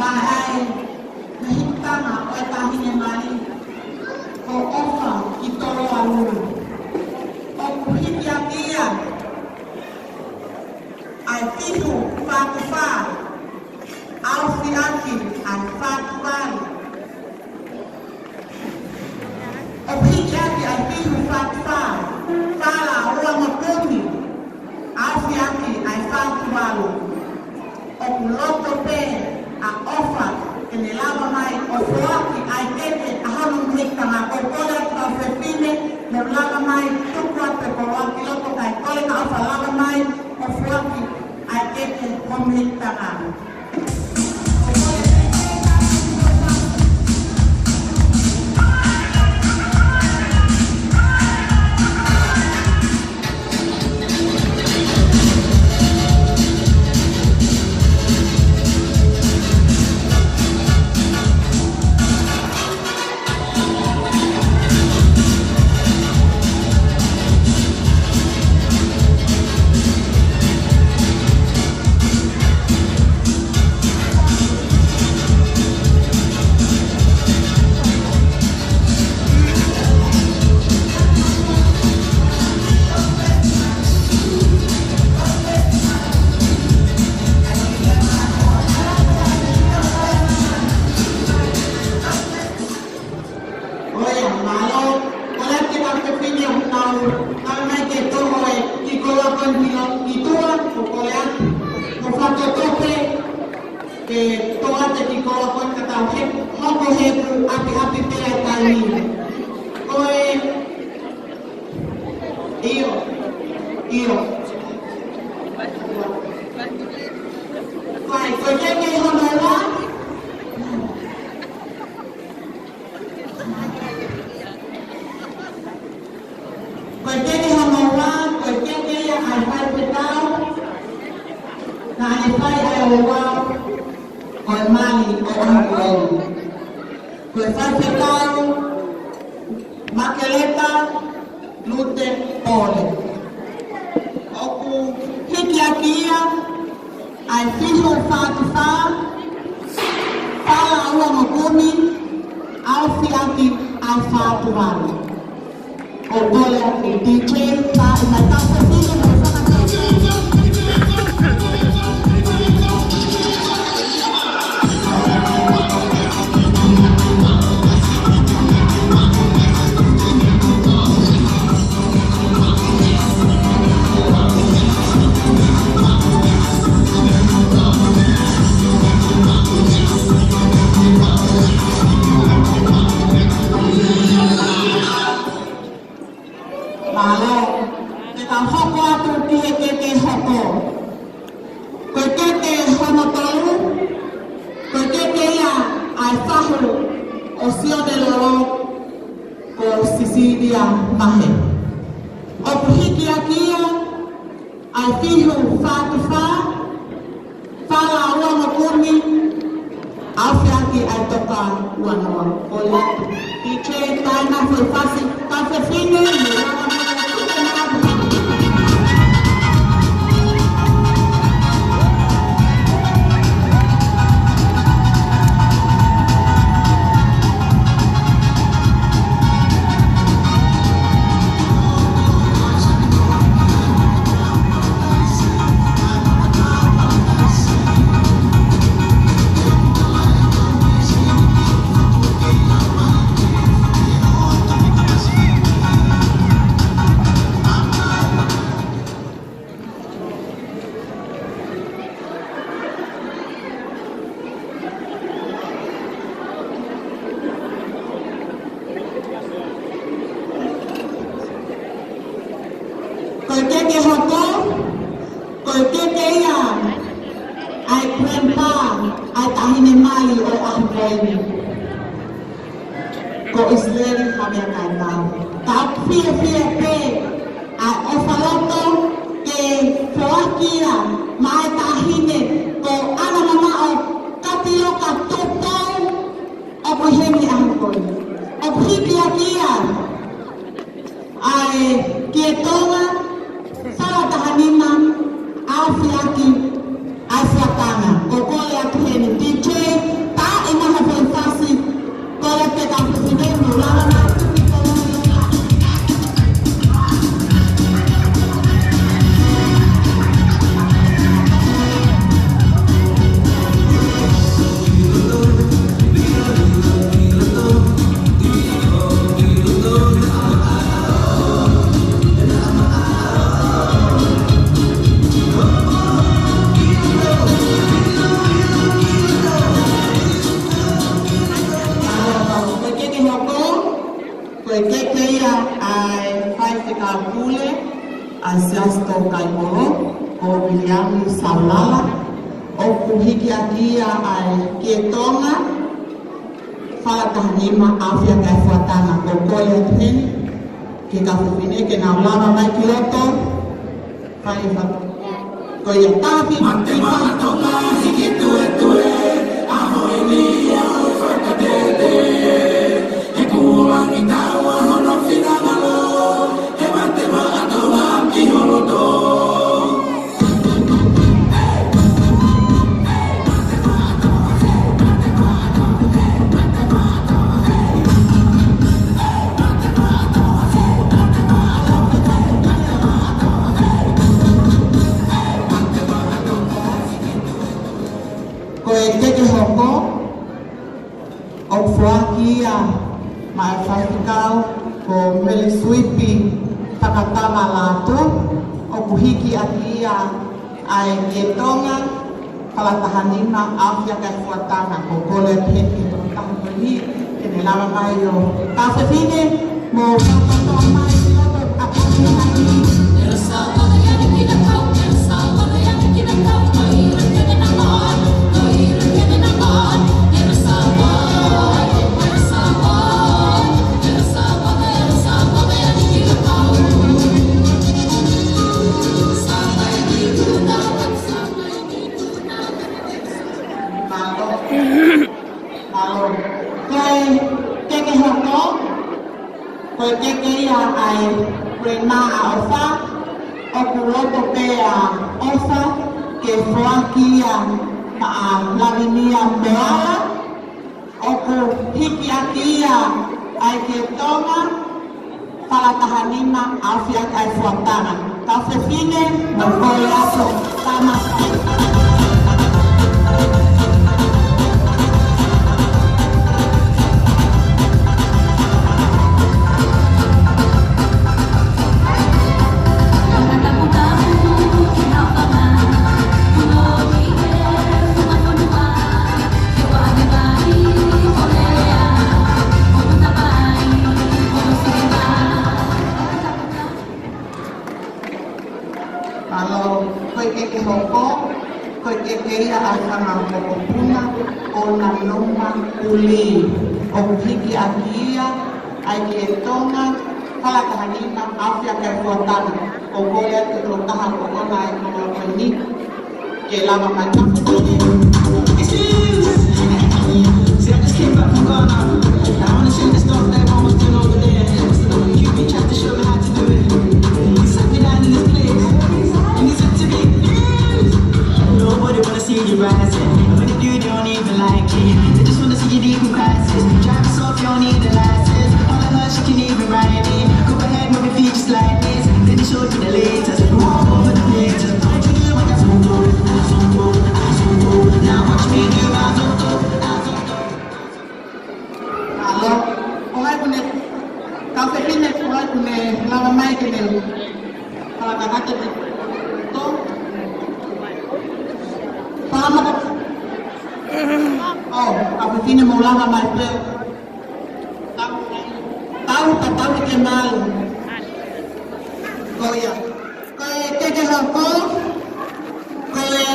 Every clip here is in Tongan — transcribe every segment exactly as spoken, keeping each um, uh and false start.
Pea ʻi he hikitanga ʻo e taʻahine mali, ko ʻOfa ki Toloalu, ʻoku hiki ʻaki ia ʻa e fihu fā tufa, ʻaofi ʻaki ʻa e fā tuvalu. ʻOku hiki ʻaki ʻa e fihu fā tufa, fā lā ua mokoni, ʻaofi ʻaki ʻa e fā tuvalu. ʻOku loto pē ʻa ʻOfa ke ne lava mai ʻo foaki ʻa e keke ʻa hono hikitanga. Ko e kole atu ki he kau fefine, mou lava mai, tuku atu e koloa ki loto kae kole kia ʻOfa lava mai ʻo foaki ʻa e keke ʻo hono hikitanga. ʻOia, mālō. Kole atu ki he kau fefine ʻoku nau, nau mai ke toʻo e kiʻi koloa ko eni ki tuʻa, ko e kole atu. Mou fakatope ke toʻo atu e kiʻi koloa ko eni ka tau hoko he ʻapiʻapi pē ʻa e taimi. Ko e, ʻio, ʻio. Fai, ko e keke hono ua. Ko e keke hono ua, ko e keke ia ʻa e faifekau naʻa ne fai ʻa e ouau ʻo e mali ʻo ʻaho ko eni. Ko e faifekau Makeleta Lute Pole. ʻOku hiki ʻaki ia ʻa e fihu fā tufa, fā lā ua mokoni, ʻaofi ʻaki ʻa e fā tuvalu. ʻOku kole atu, D J, tā ʻi mai tau fefine mo e fakatātā. Mālō. Te tau hoko atu ki he keke hoko. Ko e keke hono tolu, ko e keke ia ʻa e fahu ʻo Sione Lolo, ko Sisilia Mahe. ʻOku hiki ʻaki ia ʻa e fihu fā tufa, fā lā ua mokoni, ʻaofi ʻaki ʻa e toka ua noa. Kole atu, D J, tā ʻi mai foʻi fasi, kau fefine, mo e lava mo e tuku mai. Ko e keke hoko, ko e keke ia ʻa e grandpa ʻa e taʻahine mali ʻo e ʻaho ko eni, ko ʻIsileli Hameakainau. Tau fiefia pē ʻa e ʻofa loto ke foaki ia maʻa e taʻahine ko ʻAna Mamaʻo Katiloka Tupou, ʻoku ʻi heni ʻaho ko eni. ʻOku hiki ʻaki ia ʻa e Kiʻi Tonga, fā taha nima, ʻaofi ʻaki ʻa e fuatanga. Ko e kole atu heni, D J, Pule ʻa e Siasi Tōkaikolo, ko Viliami Saulala, ʻoku hiki ʻaki ia ʻa e Kietonga Falatahanima ʻAfio ʻAkaifuatanga, ko Koliati Heni, ki he kau fefine ke nau lava mai ki loto. Fai e fa-, ko ia tafi. Mate maʻa Tonga hiki tuetue, ʻaho eni ʻe ʻofa katete. He kulangi taua hono finangalo, he mate maʻa Tonga ki holoto. Ko e keke hoko, ʻoku foaki ia maʻa e faifekau ko Mele Suipi Fakatava Lātū, ʻoku hiki ʻaki ia ʻa e Kietonga Falatahanima ʻAfio ʻAkaifuatanga, ko Koliati Heni, ki he tokotaha ko eni, ke ne lava mai ʻo. Kau fefine, mou fakakātoa mai ki loto ʻa Koliati Heni. Mālō. Mālō. Ko e keke hoko, ko e keke ia ʻa e Rena ʻa ʻOfa, ʻoku loto pē ʻa ʻOfa ke foaki ia maʻa Lavinia Moala, ʻoku hiki ʻaki ia ʻa e Kietonga Falatahanima ʻAfio ʻAkaifuatanga. Kau fefine, mou kole atu. Tama. Mālō. Ko e keke hoko, ko e keke ia ʻa e fanga mokopuna ʻo Nanuma Puli, ʻoku hiki ʻaki ia ʻa e Kietonga Falatahanima ʻAfio ʻAkaifuatanga, ʻoku kole atu ki he tokotaha ko ʻOna ʻi he kolo ko eni ke lava mai. Excuse. See, I just came back from Ghana. I wanna show you the stuff that everyone was doing over there. So you be trying to show me how to do it. You sat me down in this place, and you said to me, "Nobody wanna see you rising. And when you do, they don't even like it. They just wanna see you leave in crisis. Drive yourself, you don't need a license. All I know, she can even ride it. Go ahead, move your feet just like this. Then you show to the latest. Walk over the pictures. Don't you do what I don't do. I don't do. Now watch me do my don't do. I don't do. Mālō. Ko hai ʻoku ne, kau fefine, ko hai ʻoku ne lava mai ke ne fakakakato ki loto? Palama ka. ʻŌ, kau fefine, mou lava mai pē. Tau, tau, tau ke malu. Ko ia. Ko e keke hoko, ko e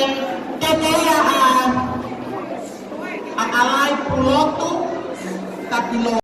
keke ia ʻa, ʻa ʻAlai Pulotu, Kapilo.